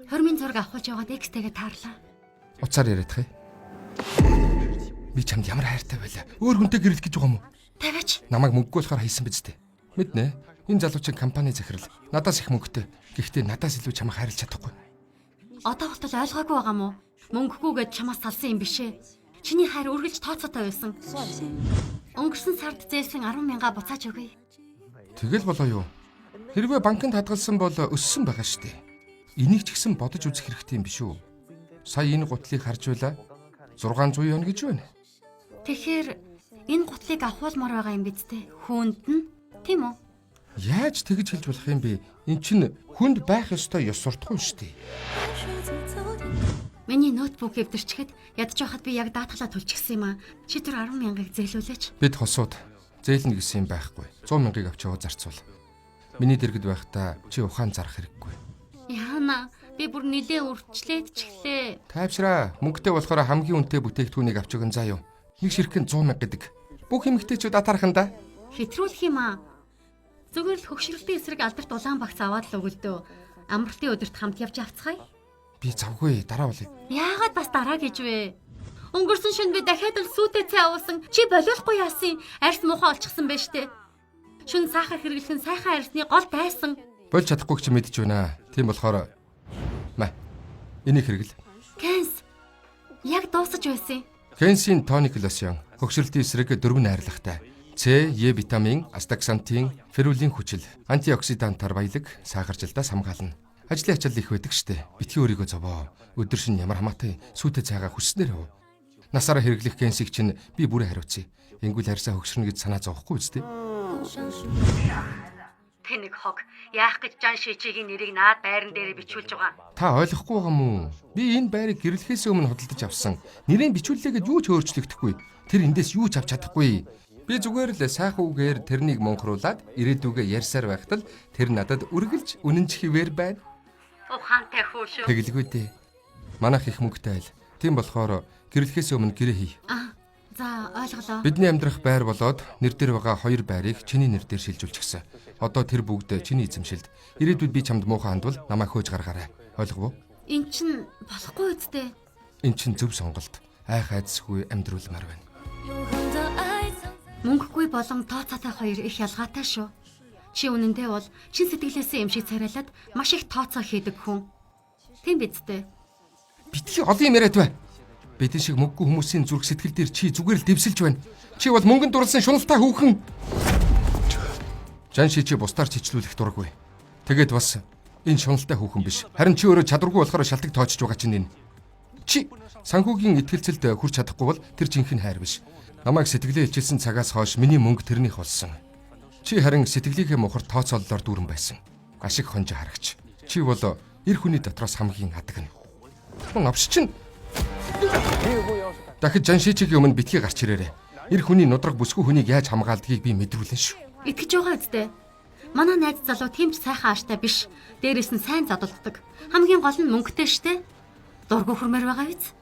Хормын зураг авахулж яваад экстэйгээ таарлаа. Уцаар яриадах юм. Би чамд ямар хайртай байлаа. Өөр хүнтэй гэрлэх гэж байгаа юм уу? Тавиач. Намайг мөнгөгүй болохоор хайсан биз дээ. Мэднэ. Энэ залуучин компани захирал. Надаас их мөнгөтэй. Гэхдээ надаас илүү чамайг хайрлаж чадахгүй. Одоо болтол ойлгоогүй байгаа мó? Мөнгөгүйгээд чамаас салсан юм биш ээ. Чиний хайр үргэлж тооцоотой байсан. Өнгөрсөн сард зээлсэн 10 мянга буцааж өгье. Тэгэл болоо юу? Хэрвээ банкнд хадгалсан бол өссөн байгаа шүү дээ. Энийг ч гэсэн бодож үзэх хэрэгтэй юм биш үү? Сая энэ гутлыг харж байлаа. 600 юан гэж байна. Тэгэхээр энэ гутлыг авахулмаар байгаа юм биз дээ. Хүнд нь тийм үү? Яаж тэгж хэлж болох юм бэ? Эн чинь хүнд байх ёстой ёс суртахуун шүү дээ. Миний ноутбук эвдэрчихэд ядж байхад би яг даатгалаа төлчихсөн юм аа. Чи түр 10 мянгаыг зээлүүлээч. Бид хосууд зээлнэ гэсэн юм байхгүй. 100 мянгаыг авч яваа зарцуул. Миний дэргэд байхдаа чи ухаан зарах хэрэггүй. Яана, би бүр нилээ үрчлээд ч гэлээ. Тайвшраа. Мөнгөтэй болохоор хамгийн үнэтэй бүтээгдэхүүнийг авч өгөн заа юу. Нэг ширхэг нь 100 мянга гэдэг. Бүх эмэгтэйчүүд атаархан да. Хэтрүүлэх юм аа. Зүгээр л хөгшрөлтийн эсрэг алдарт улаан багц аваад л өгөлдөө. Амралтын өдөрт хамт явж авцгаая. Би завгүй дараа болъё. Яагаад бас дараа гэж вэ? Өнгөрсөн шөнө би дахиад л сүйтэй цай уусан. Чи болиулахгүй яасан? Арьс муухай олчихсан байж тээ. Шөнө сахар хэрэглэх нь сайхан арьсны гол дайсан. Болж чадахгүй ч мэдэж байна. Тийм болохоор мэ. Энийг хэрэгэл. Кэнс. Яг дуусаж байсан. Кенсийн тоник лосьон хөгшрөлтийн эсрэг дөрвөн найрлагатай. С, Е витамин, астаксантин, ферулийн хүчил, антиоксидантаар баялаг, сахаржилтаас хамгаална. Ажлын ачаал их байдаг штэ. Битгий өөрийгөө зовоо. Өдөр шин ямар хамаатай сүйтэй цайгаа хүсснээр яв. Насаараа хэрэглэх кенсийг чинь би бүрэн хариуцъя. Ингүүл харьсаа хөгшрөнө гэж санаа зовхгүй үстэй. Тэнэг хог. Яах гэж Жан Шичигийн нэрийг наад байран дээр бичүүлж байгаа. Та ойлгохгүй байгаа мó? Би энэ байрыг гэрлэхээс өмнө худалдаж авсан. Нэрийн бичүүллээ гэж юу ч өөрчлөгдөхгүй. Тэр эндээс юу ч авч чадахгүй. Би зүгээр л сайхан үгээр тэрнийг мунхруулад ирээдүгээ ярьсаар байхад л тэр надад үргэлж үнэнч хിവэр байна. Ухаантай хүү шүү. Тэгэлгүй дээ. Манайх их мөнгөтэй айл. Тийм болохоор гэрлэхээс өмнө гэрээ хий. Аа, за ойлголоо. Бидний амьдрах байр болоод нэр дээр байгаа хоёр байрыг чиний нэр дээр шилжүүлчихсэн. Одоо тэр бүгд чиний эзэмшилд. Ирээдүйд би чамд муухай хандвал намайг хөөж гаргаарай. Ойлгов уу? Эн чин болохгүй үсттэй. Эн чин зөв сонголт. Айх айдасгүй амьдруулмаар байна. Мөнгөгүй болон тооцоотой хоёр их ялгаатай шүү. Чи үнэндээ бол чин сэтгэлээсээ юм шиг царайлаад маш их тооцоо хийдэг хүн. Тийм биз дээ. Битгий олон юм яриад бай. Бидэн шиг мөнгөгүй хүмүүсийн зүрх сэтгэл дээр чи зүгээр л дэвсэлж байна. Чи бол мөнгөнд дурлсан шуналтай хүүхэн. Жан ши чи бусдаар чичлүүлэх дурггүй. Тэгээд бас энэ шуналтай хүүхэн биш. Харин чи өөрөө чадваргүй болохоор шалтгаан тоочж байгаа чинь энэ. Чи санхүүгийн итгэлцэлд хүрч чадахгүй бол тэр жинхэнэ хайр биш. Намайг сэтгэлээ илчилсэн цагаас хойш миний мөнгө тэрнийх болсон. Чи харин сэтгэлийнхээ мухар тооцооллоор дүүрэн байсан. Ашиг хонжоо харагч. Чи бол эр хүний дотроос хамгийн адаг нь. Мөн авш чинь Дахид Жаншичигийн өмнө битгий гарч ирээрэй. Эр хүний нудраг бүсгүй хүнийг яаж хамгаалдгийг би мэдрүүлнэ шүү. Итгэж байгаа үсттэй. Манай найз залуу тийм ч сайхан ааштай биш. Дээрээс нь сайн задалддаг. Хамгийн гол нь мөнгөтэй штэ. Дургу хөрмөр байгаа биз?